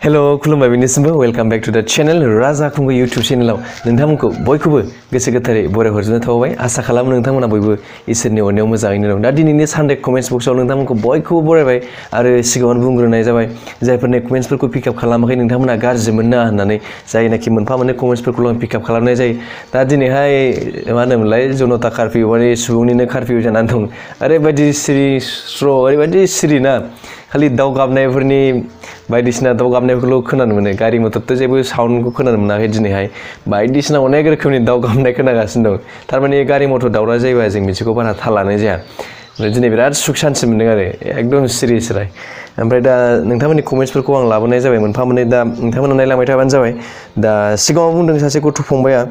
hello खुलुमबाय बिनिसिमबो welcome back to द channel राजा खुंगु यूट्यूब चैनलाव नोंथांमोनखौ बयखौबो गोसो गोथारै बराय हरजोबनाय थाबाय आसा खालामो नोंथांमोना बयबो इसोरनि अननायाव मोजाङैनो दं दा दिनैनि सानडे कमेन्ट्स बक्सआव नोंथांमोनखौ बयखौबो बरायबाय आरो सिगाङावनो बुंग्रोनाय जाबाय जायफोरनि कमेन्ट्सफोरखौ पिकआप खालामाखै नोंथांमोना गाज्रि मोननाङा होननानै जायनाखि मोनफा मोननै कमेन्ट्सफोरखौल' आं पिकआप खालामनाय जायो दा दिनैहाय मा होनोमोनलाय जनता कार्फिउ माने सुबुंनिनो कार्फिउ जानानै दं ओरैबायदि सिरि स्र' ओरैबायदि सिरि ना खालि दाउ गाबनायफोरनि बायदिसिना दाउ गाबनायफोरखौल' खोनानो मोनो गारि मटरथ' जेबो साउन्डखौ खोनानो मोनाखै दिनैहाय बायदिसिना अनेक रोखोमनि दाउ गाबनाय खोनागासिनो दं थारमाने गारि मटर दावरा जायोबा जों बिदिखौ बारा थाल लानाय जाया दिनै बिराद सुख सान्थि मोन्दों आरो एकदम सिरि सिराय ओमफ्राय दा नोंथांमोननि कमेन्ट्सफोरखौ आं लाबोनाय जाबाय मोनफा मोननै दा नोंथांमोना नायलांबाय थाबानो जाबाय दा सिगाङाव बुंदों सासे गथ' फंबाया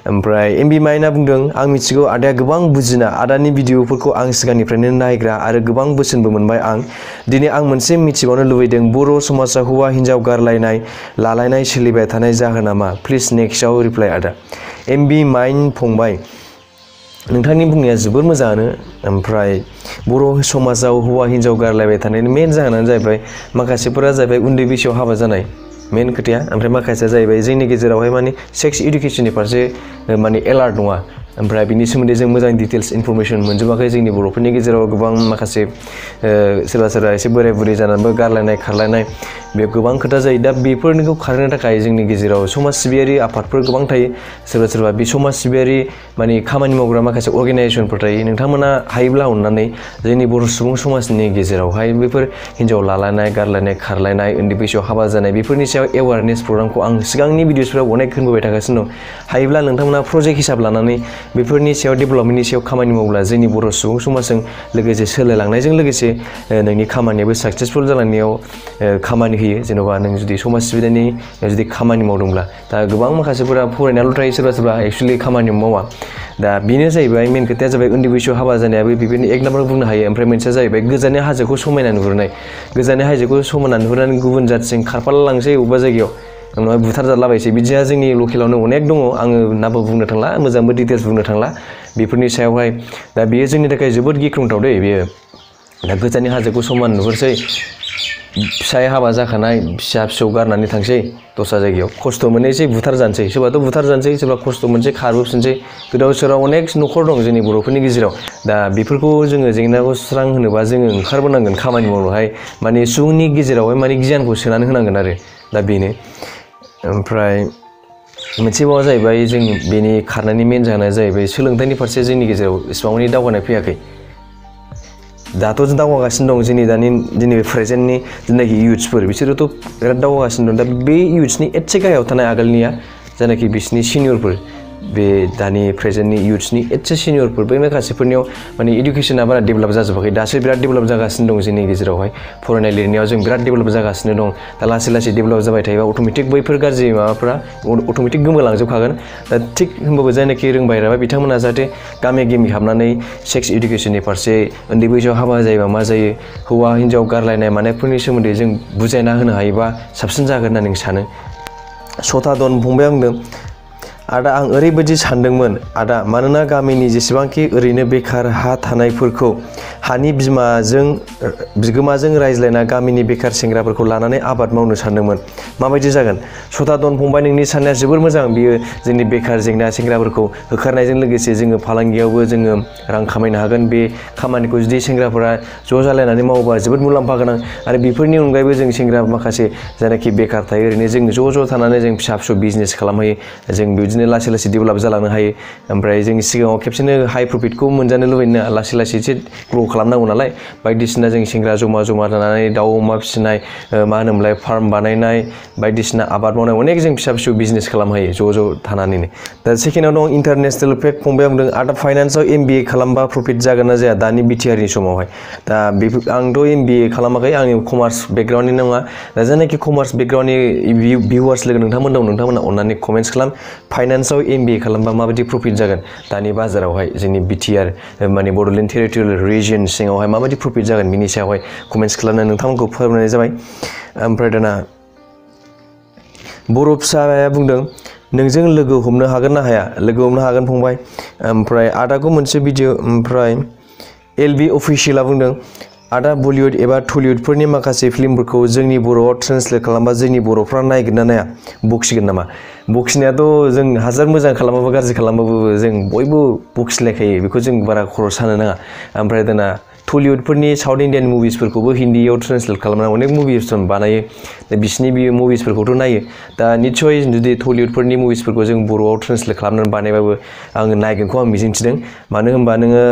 ओमफ्राय एमबि माइना बुंदों आं मिथिगौ आदाया गोबां बुजिना आदानि भिडिअफोरखौ आं सिगांनिफ्रायनो नायग्रा आरो गोबां बोसोनबो मोनबाय आं दिनै आं मोनसे मिथिबावनो लुबैदों बर' समाजाव हौवा हिन्जाव गारलायनाय लालायनाय सोलिबाय थानाय जाहोना मा प्लिज नेक्स्टआव रिप्लाइ आदा एमबि माइन फंबाय नोंथांनि बुंनाया जोबोर मोजाङानो ओमफ्राय बर' समाजाव हौवा हिन्जाव गारलायबाय थानायनि मेन जाहोनानो जाहैबाय माखासेफोरा जाहैबाय उन्दै बैसोआव हाबा जानाय मेन खोथाया ओमफ्राय माखासेया जाहैबाय जोंनि गेजेरावहाय माने सेक्स इडुकेसननि फारसे माने एलार्ट नङा ओमफ्राय बिनि सोमोन्दै जों मोजां डिटेल्स इनफरमेसन मोनजोबाखै जोंनि बर'फोरनि गेजेराव गोबां माखासे सोरबा सोरबा एसे बोराय बुरै जानानैबो गारलायनाय खारलायनाय बे गोबां खोथा जायो दा बेफोरनिखौ खारहोनो थाखाय जोंनि गेजेराव समाज सिबियारि आफादफोर गोबां थायो सोरबा सोरबा बे समाज सिबियारि माने खामानि मावग्रा माखासे अर्गेनाइजेसनफोर थायो नोंथांमोना हायोब्ला अननानै जोंनि बर' सुबुं समाजनि गेजेरावहाय बेफोर हिन्जाव लालायनाय गारलायनाय खारलायनाय उन्दै बैसोआव हाबा जानाय बेफोरनि सायाव एवारनेस प्रग्रामखौ आं सिगांनि भिडिअसफोराव अनेक होनबोबाय थागासिनो दं हायोब्ला नोंथांमोना प्रजेक्ट हिसाब लानानै बेफोरनि सायाव डेभेलपमेन्टनि सायाव खामानि मावब्ला जोंनि बर' सुबुं समाजजों लोगोसे सोलायलांनायजों लोगोसे नोंनि खामानियाबो साक्सेसफुल जालांनायाव खामानि होयो जेन'बा नों जुदि समाज सिबिनायनि जुदि खामानि मावदोंब्ला दा गोबां माखासेफोरा फरायनायल' थायो सोरबा सोरबा एक्सुवेलि खामानि मावा दा बेनो जाहैबाय मेन खोथाया जाबाय उन्दै बैसोआव हाबा जानायाबो बेफोरनि एक नाम्बार बुंनो हायो ओमफ्राय मोनसेया जाहैबाय गोजाननि हाजोखौ समायना नुहुरनाय गोजाननि हाजोखौ समायना नुहुरनानै गुबुन जाथिजों खारफालांसै अबेबा जायगायाव उनावहाय बुथारजालाबायसै बिदिया जोंनि लकेलावनो अनेक दङ आङो नामबो बुंनो थांला मोजांबो डिटेल्स बुंनो थांला बेफोरनि सायावहाय दा बेयो जोंनि थाखाय जोबोद गिख्रंथाव दै बेयो दा गोजाननि हाजोखौ समान नुहुरसै फिसाय हाबा जाखानाय फिसा फिसौ गारनानै थांसै दस्रा जायगायाव खस्थ' मोननोसै बुथारजानोसै सोरबाथ' बुथारजानोसै सोरबा खस्थ' मोनसै खारबोफिनसै गोदाव सोराव अनेक न'खर दं जोंनि बर'फोरनि गेजेराव दा बेफोरखौ जोङो जेंनाखौ सुस्रां होनोबा जोङो ओंखारबोनांगोन खामानि मावनोहाय माने सुबुंनि गेजेरावहाय माने गियानखौ सोनानै होनांगोन आरो दा बेनो ओमफ्राय मोनसेबावा जाहैबाय जों बेनि खारनायनि मेन जाहोना जाहैबाय सोलोंथाइनि फारसे जोंनि गेजेराव एसेबां मानि दावगानाय फैयाखै दाथ' जों दावगागासिनो दं जोंनि दिनै प्रेजेन्टनि जेनाखि इयुथ्सफोर बिसोरोथ' बिराद दावगागासिनो दं दा बे इयुथ्सनि एसे गाहायाव थानाय आगोलनिया जायनाखि बिसोरनि सिनियरफोर बे दानि प्रेजेन्टनि इयुथ्सनि एसे सिनियरफोर बै माखासेफोरनियाव माने इडुकेसना बारा डेभेलप जाजोबाखै दासो बिराद डेभेलप जागासिनो दं जोंनि गेजेरावहाय फरायनाय लिरनायाव जों बिराद डेभेलप जागासिनो दं दा लासै लासै डेभेलप जाबाय थायोबा अट'मेटिक बैफोर गाज्रि माबाफ्रा अट'मेटिक गोमालांजोबखागोन दा थिग होमबाबो जायनाखि रोंबाय राबाय बिथांमोना जाहाथे गामि गेमि हाबनानै सेक्स इडुकेसननि फारसे उन्दै बैसोआव हाबा जायोबा मा जायो हौवा हिन्जाव गारलायनाय मानायफोरनि सोमोन्दै जों बुजायना होनो हायोबा साबसिन जागोन होननानै आं सानो सतादन फंबाया बुंदों आदा आं ओरैबायदि सानदोंमोन आदा मानोना गामिनि जेसेबांखि ओरैनो बेखार हा थानायफोरखौ हानि बिगोमाजों रायज्लायना गामिनि बेखार सेंग्राफोरखौ लानानै आबाद मावनो सानदोंमोन माबायदि जागोन सतादन फंबाय नोंनि साननाया जोबोर मोजां बियो जोंनि बेखार जेंना सेंग्राफोरखौ होखारनायजों लोगोसे जोङो फालांगियावबो जोङो रां खामायनो हागोन बे खामानिखौ जुदि सेंग्राफोरा ज' जालायनानै मावोबा जोबोद मुलाम्फा गोनां आरो बेफोरनि अनगायैबो जों सेंग्रा माखासे जायनाखि बेखार थायो ओरैनो जों ज' थानानै जों फिसा फिसौ बिजनेस खालामहैयो जों बिदिनो लासै लासै डेभेलप जालांनो हायो ओमफ्राय जों सिगाङाव खेबसेनो हाइ प्रफिटखौ मोनजानो लुबैनो लासै लासै एसे ग्र' खालामनांगौ नालाय बायदिसिना जों सेंग्रा जमा जानानै दाउ अमा फिसिनाय मा होनोमोनलाय फार्म बानायनाय बायदिसिना आबाद मावनाय अनेक जों फिसा फिसौ बिजनेस खालामहैयो ज' थानानैनो दा सेकेन्डआव दं इन्टारनेसनेल फेक फंबाया बुंदों आदा फाइनान्सआव MBA खालामबा प्रफिट जागोन ना जाया दानि बिटिआरनि समावहाय दा आंथ' MBA खालामाखै आंनि कमार्स बेकग्राउन्डनि नङा दा जायनाखि कमार्स बेकग्राउन्डनि भिउवार्स लोगो नोंथांमोन दं नोंथांमोना अननानै कमेन्ट्स खालाम फाइनान्सआव MBA खालामबा माबायदि प्रफिट जागोन दानि बाजारावहाय जोंनि बिटिआर माने बड'लेण्ड टेरिटरियेल रिजियन सिङावहाय माबायदि प्रफिट जागोन बिनि सायावहाय कमेन्ट्स खालामनानै नोंथांमोनखौ फोरमायनाय जाबाय ओमफ्राय दाना बर' फिसाया बुंदों नोंजों लोगो हमनो हागोन ना हाया लोगो हमनो हागोन फंबाय ओमफ्राय आदाखौ मोनसे भिडिअ ओमफ्राय LB अफिसियेला बुंदों आदा बलिउड एबा टलिउडफोरनि माखासे फिल्मफोरखौ जोंनि बर'आव ट्रेन्सलेट खालामबा जोंनि बर'फ्रा नायगोन ना नाया बखिगोन नामा बखिनायाथ' जों हाजार मोजां खालामाबो गाज्रि खालामबाबो जों बयबो बखिलायखायो बेखौ जों बारा खर' सानो नाङा ओमफ्राय दाना टलिउडफोरनि साउथ इन्डियान मुभिसफोरखौबो हिन्दीयाव ट्रेन्सलेट खालामनानै अनेक मुभिस बानायो दा बिसिनि बे मुभिसफोरखौथ' नायो दा निस्सय जुदि टलिउडफोरनि मुभिसफोरखौ जों बर'आव ट्रेन्सलेट खालामनानै बानायबाबो आङो नायगोनखौ आं मिजिंथिदों मानो होनबा नोङो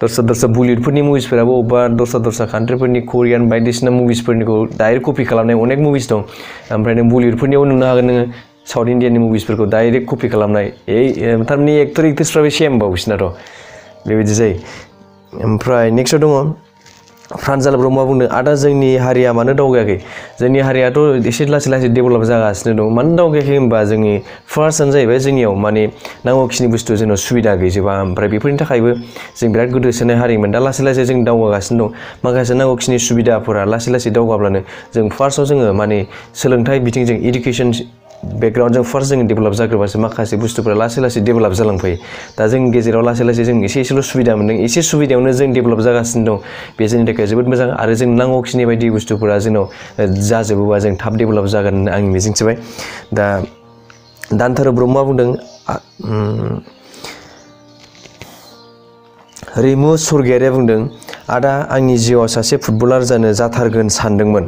दस्रा बलिउडफोरनि मुभिसफोराबो अबेबा दस्रा कान्ट्रिफोरनि कोरियान बायदिसिना मुभिसफोरनिखौ डाइरेक्ट कपि खालामनाय अनेक मुभिस दं ओमफ्राय नों बलिउडफोरनियाव नुनो हागोन नोङो साउथ इन्डियाननि मुभिसफोरखौ डाइरेक्ट कपि खालामनाय थारमाने एक्टर एक्ट्रेसफ्राबो सेम बाव बिसिनाथ' बेबायदि जायो ओमफ्राय नेक्स्टआव दङ फ्रान्जाल ब्रह्मआ बुंदों आदा जोंनि हारिया मानो दावगायाखै जोंनि हारियाथ' एसे लासै लासै डेभेलप जागासिनो दं मानो दावगायाखै होनबा जोंनि फार्स्टआनो जाहैबाय जोंनियाव माने नांगौखिनि बुस्थु जोंनाव सुबिदा गैजोबा ओमफ्राय बेफोरनि थाखायबो जों बिराद गोदोसोनाय हारिमोन दा लासै लासै जों दावगागासिनो दं माखासे नांगौखिनि सुबिदाफोरा लासै लासै दावगाब्लानो जों फार्स्टआव जोङो माने सोलोंथाइ बिथिंजों इडुकेसन बेकग्राउन्डजों फार्स्ट जों डेभेलप जाग्रोबासो माखासे बुस्थुफोरा लासै लासै डेभेलप जालांफायो दा जोंनि गेजेराव लासै लासै जों एसेल' सुबिदा मोन्दों एसे सुबिदायावनो जों डेभेलप जागासिनो दं बे जोंनि थाखाय जोबोद मोजां आरो जों नांगौखिनि बायदि बुस्थुफोरा जोंनाव जाजोबोबा जों थाब डेभेलप जागोन होनना आं मिजिंथिबाय दा दानथारु ब्रह्मआ बुंदों रैमु सरगियारिया बुंदों आदा आंनि जिउआव सासे फुटबलार जानो जाथारगोन सानदोंमोन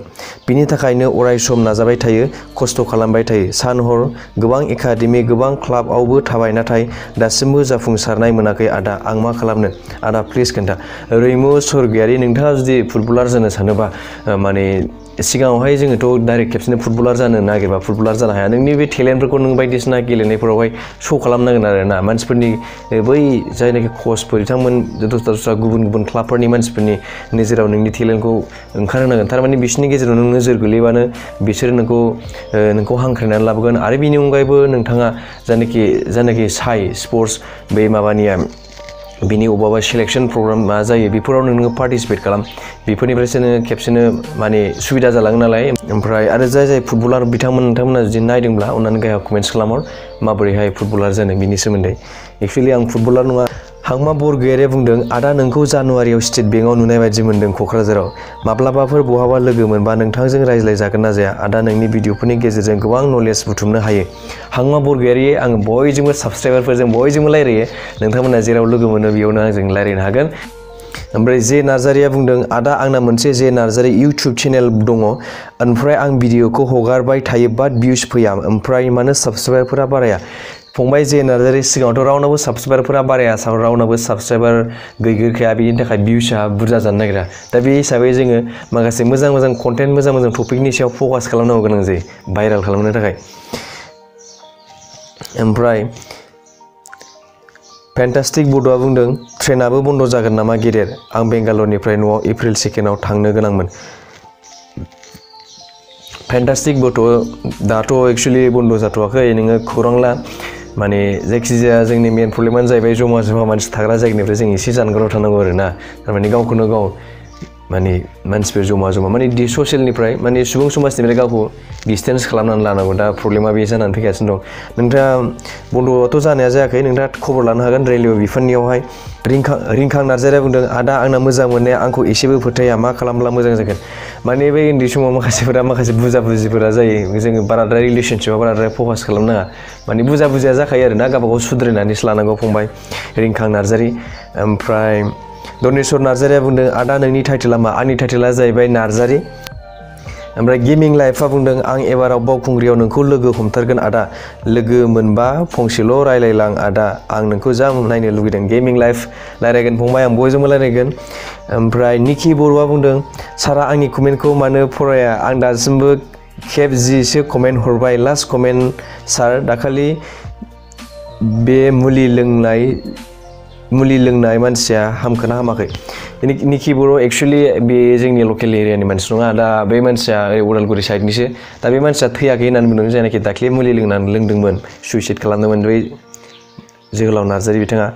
बिनि थाखायनो अराय सम नाजाबाय थायो खस्थ' खालामबाय थायो सान हर गोबां एकाडेमि गोबां क्लाबआवबो थाबाय नाथाय दासिमबो जाफुंसारनाय मोनाखै आदा आं मा खालामनो आदा प्लिज खोन्था रैमु सरगियारि नोंथाङा जुदि फुटबलार जानो सानोबा माने सिगाङावहाय जोङोथ' डाइरेक्ट खेबसेनो फुटबलार जानो नागिरबा फुटबलार जानो हाया नोंनि बे टेलेन्टफोरखौ नों बायदिसिना गेलेनायफोरावहाय शो खालामनांगोन आरो ना मानसिफोरनि बै जायनाखि कचफोर बिथांमोन दस्रा गुबुन क्लाबफोरनि मानसिफोरनि नोजोराव नोंनि टेलेन्टखौ ओंखारहोनांगोन थारमाने बिसोरनि गेजेराव नों नोजोर गोलैबानो बिसोरो नोंखौ हांख्रायनानै लाबोगोन आरो बिनि अनगायैबो नोंथाङा जायनाखि स्पर्ट्स बै माबानिया बिनि अबावबा सिलेक्शन प्रग्राम मा जायो बेफोराव नोङो पार्टिसिपेट खालाम बेफोरनिफ्रायसो नोङो खेबसेनो माने सुबिदा जालाङो नालाय ओमफ्राय आरो जाय फुटबलार नोंथांमोना जुदि नायदोंब्ला अन्नानै गाहायाव कमेन्ट्स खालामहर माबोरैहाय फुटबलार जानो बिनि सोमोन्दै एक्चुअलि आं फुटबलार नङा हांमा बरगयारिया बुंदों आदा नोंखौ जानुवारियाव स्टेट बेंकआव नुनाय बायदि मोन्दों क'क्राझाराव माब्लाबाफोर बहाबा लोगो मोनबा नोंथांजों रायज्लाय जागोन ना जाया आदा नोंनि भिडिअफोरनि गेजेरजों गोबां नलेज बुथुमनो हायो हांमा बरगयारि आं बयजोंबो साबस्क्राइबारफोरजों बयजोंबो रायलायो नोंथांमोना जेराव लोगो मोनो बेयावनो आंजों रायलायनो हागोन ओमफ्राय जे नार्जारिया बुंदों आदा आंना मोनसे जे नार्जारि इउटुब चेनेल दङ ओमफ्राय आं भिडिअखौ हगारबाय थायो बाट भिउस फैया ओमफ्राय मानो साबस्क्राइबारफोरा बाराया फंबाय जे नार्जारि सिगाङावथ' रावनावबो साबस्क्राइबारफोरा बाराया रावनावबो साबस्क्राइबार गैखाया बिनि थाखाय भिउसआ बुरजा जानो नागिरा दा बे हिसाबै जोङो माखासे मोजां कन्टेन्ट मोजां टपिकनि सायाव फकास खालामनांगौ गोनां जायो भाइरेल खालामनो थाखाय ओमफ्राय फेन्टास्टिक बड'आ बुंदों ट्रेनाबो बन्द जागोन नामा गेदेर आं बेंगालरनिफ्राय न'आव एप्रिल 2 थांनो गोनांमोन फेन्टास्टिक बड' दाथ' एक्चुअलि बन्द जाथ'वाखै नोङो खौरां ला माने जायखिजाया जोंनि मेन प्रब्लेमानो जाहैबाय जमा मानसि थाग्रा जायगानिफ्राय जों एसे जानगाराव थानांगौ आरो ना थारमाने गावखौनो गाव माने मानसिफोर जमा माने ससियेलनिफ्राय माने सुबुं समाजनिफ्राय गावखौ डिसटेन्स खालामनानै लानांगौ दा प्रब्लेमा बे जानानै फैगासिनो दं नोंथाङा बन्द'आथ' जानाया जायाखै नोंथाङा खबर लानो हागोन रेलवे बिफाननियावहाय रिंखां नार्जारिया बुंदों आदा आंना मोजां मोननाया आंखौ एसेबो फोथाया मा खालामब्ला मोजां जागोन माने बै उन्दै समाव माखासे बुजिफोरा जायो जोङो बाराद्राय रिलेसनशिपआव बाराद्राय फकास खालामनाङा माने बुजिया जाखायो आरो ना गावबागाव सुद्रायनानैसो लानांगौ फंबाय रिंखां नार्जारि ओमफ्राय दनेस्वर नार्जारिया बुंदों आदा नोंनि टाइटेला मा आंनि टाइटेला जाहैबाय नार्जारि ओमफ्राय गेमिं लाइफआ बुंदों आं एबाराव बावखुंग्रियाव नोंखौ लोगो हमथारगोन आदा लोगो मोनबा फंसेल' रायलायलां आदा आं नोंखौ जा नायनो लुगैदों गेमिं लाइफ रायलायगोन फंबाय आं बयजोंबो रायलायगोन ओमफ्राय निखि बर'आ बुंदों सारा आंनि कमेन्टखौ मानो फराया आं दासिमबो खेब 10सो कमेन्ट हरबाय लास्ट कमेन्ट सार दाखालि बे मुलि लोंनाय मानसिया हामखोना हामाखै निखि बर' एक्चुअलि बे जोंनि लकेल एरियानि मानसि नङा दा बे मानसिया उदालगुरि साइडनिसो दा बे मानसिया थैयाखै होननानै बुंदों जायनाखि दाख्लि मुलि लोंदोंमोन सुइसाइड खालामदोंमोन बै जोहोलाव नार्जारि बिथाङा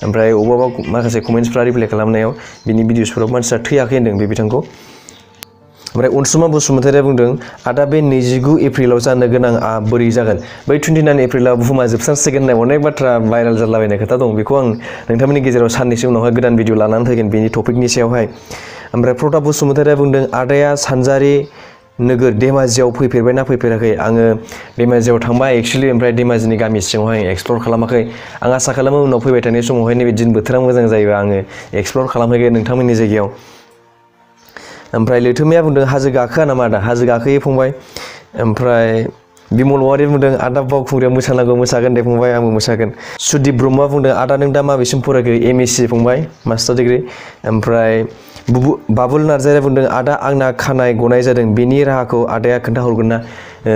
ओमफ्राय अबेबा माखासे कमेन्ट्सफ्रा रिप्लाइ खालामनायाव बिनि भिडिअसफोराव मानसिया थैयाखै होनदों बे बिथांखौ ओमफ्राय अनसुमा बसुमतारिया बुंदों आदा बे 29 एप्रिलाव जानो गोनांआ बोरै जागोन बै 29 एप्रिलाव बुहुमा जोबस्रांसिगोन होननाय अनेक बाथ्रा भाइरेल जालाबायनाय खोथा दं बेखौ आं नोंथांमोननि गेजेराव साननैसो उनावहाय गोदान भिडिअ लानानै फैगोन बेनि टपिकनि सायावहाय ओमफ्राय प्रताप बसुमतारिया बुंदों आदाया सानजारि नोगोर धेमाजियाव फैफेरबायना फैफेराखै आङो धेमाजियाव थांबाय एक्चुअली ओमफ्राय धेमाजिनि गामि सिङावहाय एक्सप्लर खालामाखै आं आसा खालामो उनाव फैबाय थानाय समावहाय नैबे दिन बोथोरा मोजां जायोबा आङो एक्सप्लर खालामहैगोन नोंथांमोननि जायगायाव ओमफ्राय लैथोमाया बुंदों हाजो गाखोआ नामा आदा हाजो गाखोयो फंबाय ओमफ्राय बिमल औवारि बुंदों आदा बावखुंग्रियाव मोसानांगौ मोसागोन दे फंबाय आंबो मोसागोन सुदीप ब्रह्मआ बुंदों आदा नों दा माबेसिम फरायखो एमएससि फंबाय मास्टार डिग्री ओमफ्राय बाबुल नार्जारिया बुंदों आदा आंना खानाय गनाय जादों बेनि राहाखौ आदाया खोन्थाहरगोन ना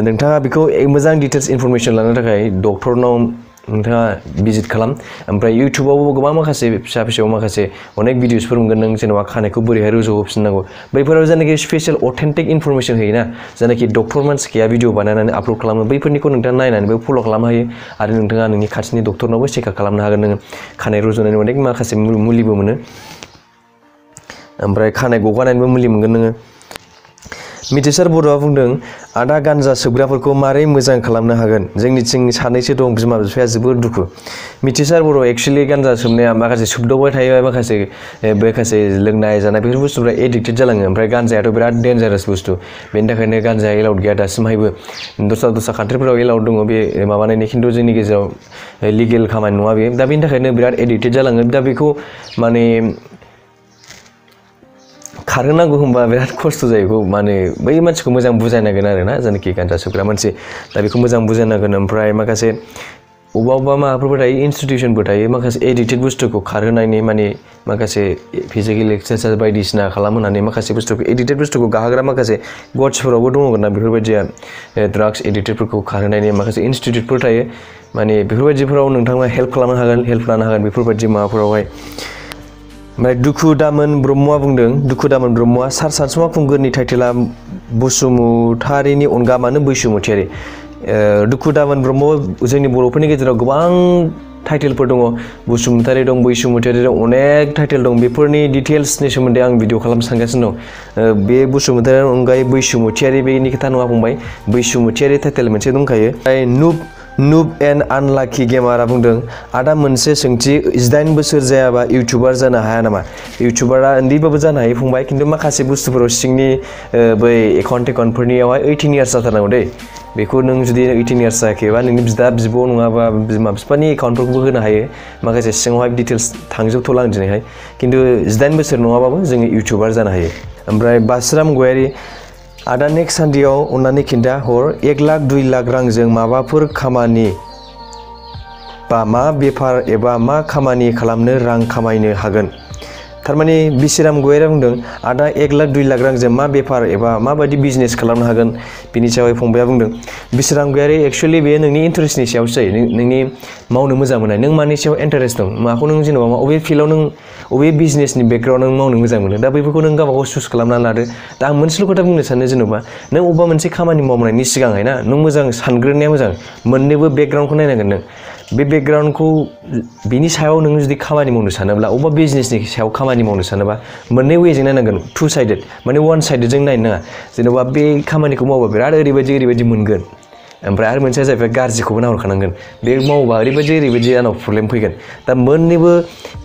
नोंथाङा बेखौ मोजां डिटेल्स इनफरमेसन लानो थाखाय डक्टरनाव नोंथाङा भिजिट खालाम ओमफ्राय इउटुबावबो गोबां माखासे फिसा फिसौ माखासे अनेक भिडिअसफोर मोनगोन नों जेनेबा खानायखौ बोरैहाय रज'होफिननांगौ बैफोराव जायनाखि स्पेसियेल अथेन्टिक इनफरमेसन होयोना जायनाखि डक्टर मानसि गैया भिडिअ बानायनानै आपल'ड खालामो बैफोरनिखौ नोंथाङा नायनानैबो फल' खालामनो हायो आरो नोंथाङा नोंनि खाथिनि डक्टरनावबो चेकआप खालामनो हागोन नोङो खानाय रज'नायनि अनेक माखासे मुलिबो मोनो ओमफ्राय खानाय गगानायनिबो मुलि मोनगोन नोङो मिथिसार बर'आ बुंदों आदा गान्जा सोबग्राफोरखौ मारै मोजां खालामनो हागोन जोंनिथिं सानैसो दं बिमा बिफाया जोबोद दुखु मिथिसार बर' एक्चुअलि गान्जा सोबनाया माखासे सोबदावबाय थायो माखासे लोंनाय जानाय बेफोर बुस्थुफ्रा एडिक्टेड जालाङो ओमफ्राय गान्जायाथ' बिराद डेन्जारास बुस्थु बेनि थाखायनो गान्जाया एलाउड गैया दासिमहायबो दस्रा कान्ट्रिफोराव एलाउड दङ बे माबानायनि खिन्थु जोंनि गेजेराव लिगेल खामानि नङा बे दा बेनि थाखायनो बिराद एडिक्टेड जालाङो दा बेखौ माने खारहोनांगौ होनबा बिराद खस्थ' जायो माने बै मानसिखौ मोजां बुजायनांगोन आरोना जायनाखि गान्जा सोबग्रा मानसि दा बेखौ मोजां बुजायनांगोन ओमफ्राय माखासे अबेबा माबाफोरबो थायो इनस्टिटिउसनबो थायो माखासे एडिक्टेड बुस्थुखौ खारहोनायनि माने माखासे फिजिकेल एक्सारसाइज बायदिसिना खालामहोनानै माखासे बुस्थुखौ एडिक्टेड बुस्थुखौ गाहोग्रा माखासे गड्सफोरावबो दङ ना बेफोरबायदिया ड्राग्स एडिक्टेडफोरखौ खारहोनायनि माखासे इनस्टिटिउटफोर थायो माने बेफोरबायदिफोराव नोंथाङा हेल्प खालामनो हागोन हेल्प लानो हागोन बेफोरबायदि माबाफोरावहाय ओमफ्राय दुखु दामोन ब्रह्मआ बुंदों दुखु दामोन ब्रह्मआ सार सानसुमा खुंगुरनि टाइटेला बसुमतारिनि अनगा मानो बैसुमतियारि दुखु दामोन ब्रह्म जोंनि बर'फोरनि गेजेराव गोबां टाइटेलफोर दङ बसुमतारि दं बैसुमतियारि दं अनेक टाइटेल दं बेफोरनि डिटेल्सनि सोमोन्दै आं भिडिअ खालामनो सानगासिनो दं बे बसुमतारिनि अनगायै बैसुमतियारि बेनि खोथा नङा फंबाय बैसुमतियारि टाइटेल मोनसे दंखायो नुब एन्ड आनलाकि गेमारा बुंदों आदा मोनसे सोंथि 18 बोसोर जायाबा इउटुबार जानो हाया नामा इउटुबारा उन्दैबाबो जानो हायो फंबाय खिन्थु माखासे बुस्थुफोराव सिंनि बै एकाउन्टफोरनियावहाय 18 इयार्स जाथारनांगौ दे बेखौ नों जुदि 18 इयार्स जायाखैबा नोंनि बिदा बिब' नङाबा बिमा बिफानि एकाउन्टफोरखौबो होनो हायो माखासे सिङावहाय डिटेल्स थांजोबथ'ला आं दिनैहाय खिन्थु 18 बोसोर नङाबाबो जोङो इउटुबार जानो हायो ओमफ्राय बासुराम गयारि आदा नेक्स्ट सानडेआव अन्नानै खिन्था हर 1 लाख 2 लाख रांजों माबाफोर खामानि बा मा बेफार एबा मा खामानि खालामनो रां खामायनो हागोन थारमाने बिसिराम गयारिया बुंदों आदा 1 लाख 2 लाख रांजों मा बेफार एबा माबायदि बिजनेस खालामनो हागोन बिनि सायाव फंबाया बुंदों बिसिराम गयारि एक्चुअलि बेयो नोंनि इन्टारेस्टनि सायावसो जायो नोंनि मावनो मोजां मोननाय नों मानि सायाव इन्टारेस्ट दं माखौ नों जेनेबा अबे फिल्डआव नों अबे बिजनेसनि बेकग्राउन्ड नों मावनो मोजां मोनो दा बेफोरखौ नों गावबागाव चुज खालामनानै लादो दा आं मोनसेल' खोथा बुंनो सानो जेनेबा नों अबेबा मोनसे खामानि मावनायनि सिगांहाय ना नों मोजां सानग्रोनाया मोजां मोननैबो बेकग्राउन्डखौ नायनांगोन नों बे बेकग्राउन्डखौ बिनि सायाव नों जुदि खामानि मावनो सानोब्ला अबेबा बिजनेसनि सायाव खामानि मावनो सानोबा मोननै वेजों नायनांगोन 2 साइडेड माने 1 साइडेडजों नायनो नाङा जेनेबा बे खामानिखौ मावबा बिराद ओरैबायदि मोनगोन ओमफ्राय आरो मोनसेया जाहैबाय गाज्रिखौबो नाहरखानांगोन बे मावोबा ओरैबायदि आंनाव प्रब्लेम फैगोन दा मोननैबो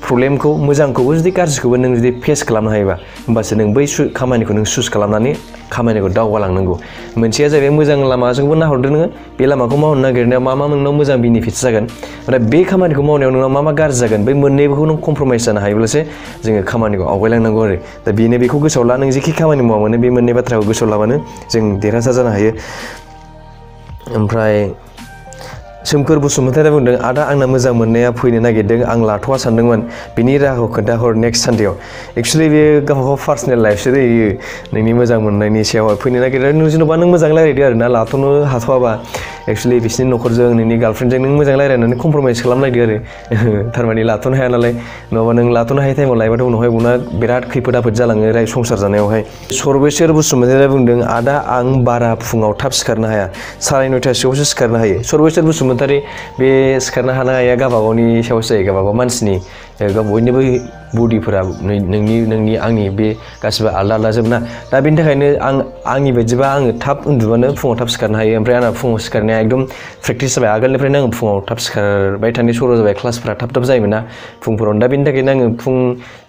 प्रब्लेमखौ मोजांखौबो जुदि गाज्रिखौबो नों जुदि फेस खालामनो हायोबा होमबासो नों बै खामानिखौ नों चुज खालामनानै खामानिखौ दावगालांनांगौ मोनसेया जाहैबाय मोजां लामाजोंबो नाहरदो नोङो बे लामाखौ मावनो नागिरनायाव मा नोंनाव मोजां बेनिफिट्स जागोन ओमफ्राय बे खामानिखौ मावनायाव नोंनाव मा गाज्रि जागोन बै मोननैबोखौ नों कमप्रमाइस जानो हायोब्लासो जोङो खामानिखौ आवगायलांनांगौ आरो दा बेनो बेखौ गोसोआव ला नों जेखि खामानि मावा मानो बे मोननै बाथ्राखौ गोसोआव लाबानो जों देरहासार जानो हायो ओमफ्राय सोमखोर बसुमतारिया बुंदों आदा आंना मोजां मोननाया फैनो नागिरदों आं लाथ'वा सानदोंमोन बिनि राहाखौ खोन्थाहर नेक्स्ट सानडेआव एक्चुअलि बे गावबागाव पार्सनेल लाइफसो जायो नोंनि मोजां मोननायनि सायाव फैनो नागिरदों जेनेबा नों मोजां रायलायदो आरो ना लाथ'नो हाथ'वाबा एक्चुअलि बिसोरनि न'खरजों नोंनि गार्लफ्रेन्डजों नों मोजां रायलायनानै कमप्रमाइस खालामलायदो आरो थारमाने लाथ'नो हाया नालाय नङाबा नों लाथ'नो हायै टाइमाव लायोबाथ' उनावहाय उना बिराद खैफोद आफोद जालाङो संसार जानायावहाय सर्बेश्वर बसुमतारिया बुंदों आदा आं बारा फुङाव थाब सिखारनो हाया 9:30सोआवसो सिखारनो हायो सर्बेश्वर बसुमतारि बे सिखारनो हानाया गावबागावनि सायावसो जायो गावबागाव मानसिनि बयनिबो बडिफोरा नोंनि आंनि बे गासिबो आलदा आलदा जोब ना दा बेनि थाखायनो आंनि बायदिबा आङो थाब उन्दुबानो फुङाव थाब सिखारनो हायो ओमफ्राय आंना फुङाव सिखारनाया एकदम प्रेक्टिस जाबाय आगोलनिफ्रायनो आङो फुङाव थाब सिखारबाय थानाय सर' जाबाय क्लासफोरा थाब जायोमोन ना फुंफोराव दा बेनि थाखायनो आङो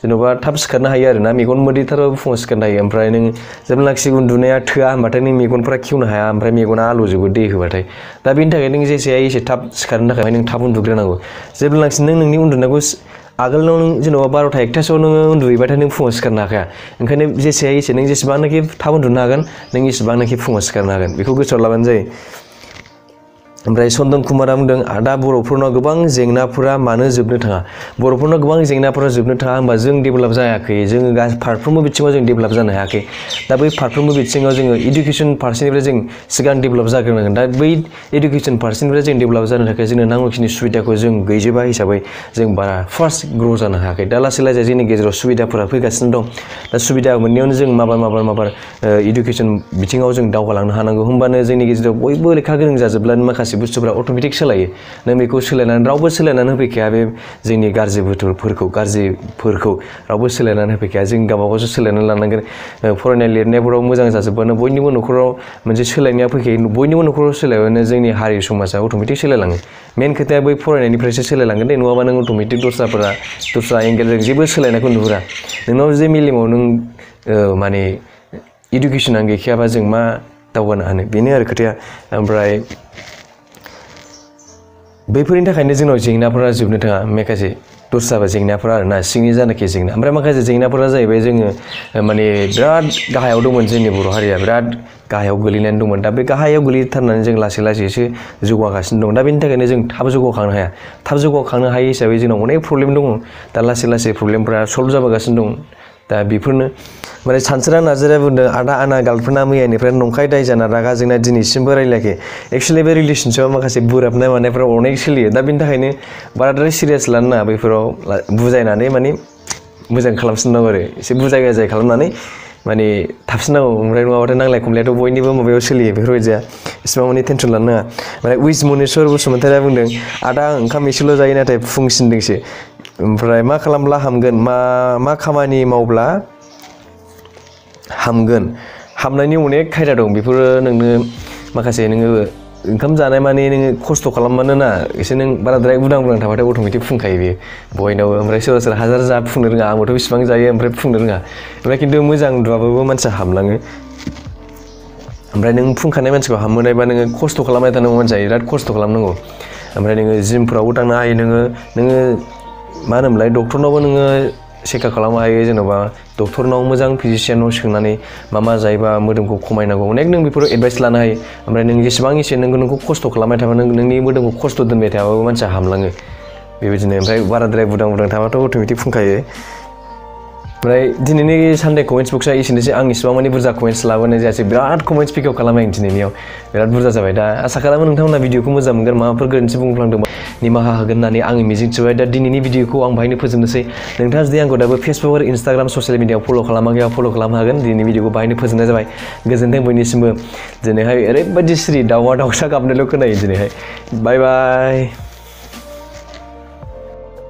जेन'बा थाब सिखारनो हायो आरोना मेगन मोदैथारबाबो फुङाव सिखारनो हायो ओमफ्राय नों जेब्लानाखि उन्दुनाया थोआ होनबाथाय नों मेगनफोरा खेवनो हाया ओमफ्राय मेगना आलौजोबो दै होबाथाय दा बेनि थाखाय नों जेसे हायो एसे थाब सिखारनो थाखाय नों थाब उन्दुग्रोनांगौ जेब्लानाखि नों नोंनि उन्दुनायखौ आगोलाव नों जेन'बा 12ता 1तासोआव नोङो उन्दुहैबाथाय नों फुङाव सिखारनो हाखाया ओंखायनो जेसे हायो एसे नों जेसेबांनाखि थाब उन्दुनो हागोन नों एसेबांनाखि फुङाव सिखारनो हागोन बेखौ गोसोआव लाबानो जायो ओमफ्राय चन्दन कुमारा बुंदों दा बर'फोरनाव गोबां जेंनाफोरा मानो जोबनो थाङा बर'फोरनाव गोबां जेंनाफोरा जोबनो थाङा होनबा जों डेभेलप जायाखै जोङो फारफ्रोमबो बिथिङाव जों डेभेलप जानो हायाखै दा बै फारफ्रोमबो बिथिङाव जोङो इडुकेसन फारसेनिफ्राय जों सिगां डेभेलप जाग्रोनांगोन दा बै इडुकेसन फारसेनिफ्राय जों डेभेलप जानो थाखाय जोंनो नांगौखिनि सुबिदाखौ जों गैजोबा हिसाबै जों बारा फार्स्ट ग्र' जानो हायाखै दा लासै लासै जोंनि गेजेराव सुबिदाफोरा फैगासिनो दं दा सुबिदा मोननायावनो जों माबार इडुकेसन बिथिङाव जों दावगालांनो हानांगौ होमबानो जोंनि गेजेराव बयबो लेखा गोरों जाजोबब्लानो माखासे बुस्थुफोरा अट'मेटिक सोलायो नों बेखौ सोलायनानै रावबो सोलायनानै होफैखाया बे जोंनि गाज्रिफोरखौ रावबो सोलायनानै होफैखाया जों गावबागावसो सोलायनानै लानांगोन फरायनाय लिरनायफोराव मोजां जाजोबबानो बयनिबो न'खराव मोनसे सोलायनाया फैखायो बयनिबो न'खराव सोलायबानो जोंनि हारि समाजा अट'मेटिक सोलायलाङो मेन खोथाया बै फरायनायनिफ्रायसो सोलायलांगोन दे नङाबा नों अट'मेटिक दस्रा एंगेलजों जेबो सोलायनायखौ नुहुरा नोंनाव जे मेलेमाव नों माने इडुकेसनानो गैखायाबा जों मा दावगानो हानो बेनो आरो खोथाया ओमफ्राय बैफोरनि थाखायनो जोंनाव जेंनाफोरा जोबनो थाङा माखासे दस्रा जेंनाफोरा आरोना सिंनि जानाखि जेंना ओमफ्राय माखासे जेंनाफोरा जाहैबाय जोङो माने बिराद गाहायाव दंमोन जोंनि बर' हारिया बिराद गाहायाव गोलैनानै दंमोन दा बे गाहायाव गोलैथारनानै जों लासै लासैसो जौगागासिनो दं दा बेनि थाखायनो जों थाब जौगाखांनो हाया थाब जौगाखांनो हायै हिसाबै जोंनाव अनेक प्रब्लेम दङ दा लासै लासै प्रब्लेमफोरा सल्भ जाबोगासिनो दं दा बेफोरनो माने सानस्रिना नार्जारिया बुंदों आदा आंना गार्लफ्रेन्डआ मैयानिफ्राय नंखाय दाय जाना रागा जोंना दिनैसिमबो रायलायाखै एक्सुवेलि बे रिलेसनशिपआव माखासे बोराबनाय मानायफ्रा अनेक सोलियो दा बेनि थाखायनो बाराद्राय सिरियास लानो नाङा बेफोराव बुजायनानै माने मोजां खालामफिननांगौ आरो एसे बुजाय खालामनानै माने थाफिननांगौ ओमफ्राय नङाबाथाय नांलाय खमलायाथ' बयनिबो माबायाव सोलियो बेफोरबायदिया एसेबां माने टेनसन लानो नाङा माने उइस मनेस्वर बसुमतारिया बुंदों आदा आं ओंखाम एसेल' जायो नाथाय फुंसिनदोंसो ओमफ्राय मा खालामब्ला हामगोन मा खामानि मावब्ला हामनायनि अनेक खायदा दं बेफोरो नोंनो माखासे नोङो ओंखाम जानाय माने नोङो खस्थ' खालामबानो ना एसे नों बाराद्राय उदां थाबाथाय अट'मेटिक फुंखायो बेयो बयनावबो ओमफ्राय सोरबा हाजार जा फुंनो रोङा आंबोथ' बिसिबां जायो ओमफ्राय फुंनो रोङा ओमफ्राय खिन्थु मोजां उन्दुआबाबो मानसिया हामलाङो ओमफ्राय नों फुंखानाय मानसिखौ हामहोनायबा नोङो खस्थ' खालामबाय थानांगौ मानसिया बिराद खस्थ' खालामनांगौ ओमफ्राय नोङो जिमफ्रावबो थांनो हायो नोङो मा होनोमोनलाय डक्टरनावबो नोङो चेकआप खालामनो हायो जेन'बा डक्टरनाव मोजां फिजिशियानाव सोंनानै मा जायोबा मोदोमखौ खमायनांगौ अनेक नों बेफोराव एडभाइस लानो हायो ओमफ्राय नों जेसेबां एसे नोंखौ खस्थ' खालामबाय थाबा नोंनि मोदोमखौ खस्थ' दोनबाय थाबाबो मानसिया हामलाङो बेबायदिनो ओमफ्राय बाराद्राय उदां थाबाथ' अट'मेटिक फुंखायो ओमफ्राय दिनैनि सानडे कमेन्ट्स बक्सआ एसेनोसै आं इसिबां माने बुरजा कमेन्ट्स लाबोनाय जायासै बिराद कमेन्ट्स पिकआप खालामबाय आं दिनैनियाव बिराद बुरजा जाबाय दा आसा खालामो नोंथांमोना भिडिअखौ मोजां मोनगोन माबाफोर गोरोन्थि बुंफ्लांदोंबा निमाहा होगोन होननानै आं मिजिंथिबाय दा दिनैनि भिडिअखौ आं बाहायनो फोजोबनोसै नोंथाङा जुदि आंखौ दाबो फेसबुक आरो इन्सटाग्राम ससियेल मिडियाआव फल' खालामाखैबा फल' खालामनो हागोन दिनैनि भिडिअखौ बाहायनो फोजोबनाय जाबाय गोजोन्थों बयनिसिमबो दिनैहाय ओरैबायदि सिरि दाउआ दाउसा गाबनायल' खोनायो दिनैहाय बाय बाय